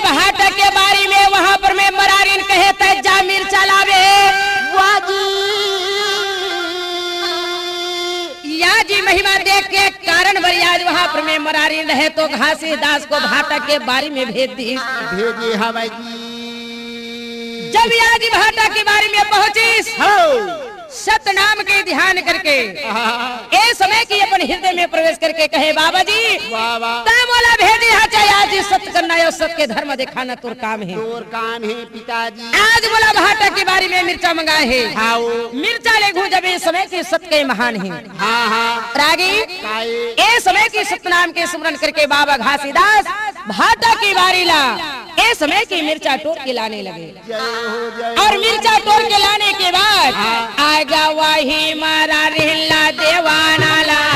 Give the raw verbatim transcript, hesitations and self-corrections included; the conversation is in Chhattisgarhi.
भाटा के बारी में वहां पर में मरारिन कहे, "तै जा मिर्चा लावे।" वाह जी। या जी महिमा देख के कारण बर आज वहां पर में मरारिन रहे तो घासीदास को भाटा के बारी में भेज दी। भेजे हवै जी। जब या जी भाटा के बारी में पहुंचिस, हो। सतनाम के ध्यान करके, हाँ। ए समय की अपन हृदय में प्रवेश करके कहे, "बाबा जी, वाह, वाह। तै मोला भेजे हा, चाहे आज ही सत करना है और सत के धर्म दिखाना तोर काम है। तोर काम है पिताजी। आज मोला भाटा के बारी में मिर्चा मंगाए है। हाँ, वो। मिर्चा लेगहूं जब ए समय की सत के महान है।" हाँ, हाँ। रागी, काहे? ए समय की सतनाम के स्मरण करके बाबा घासीदास भाटा के बारी ला ए समय की मिर्चा टोर के लाने लगे। जय हो, जय और हो। मिर्चा टोर के लाने के बाद हाँ। आजा वही मारा रिल्ला देवाना ला।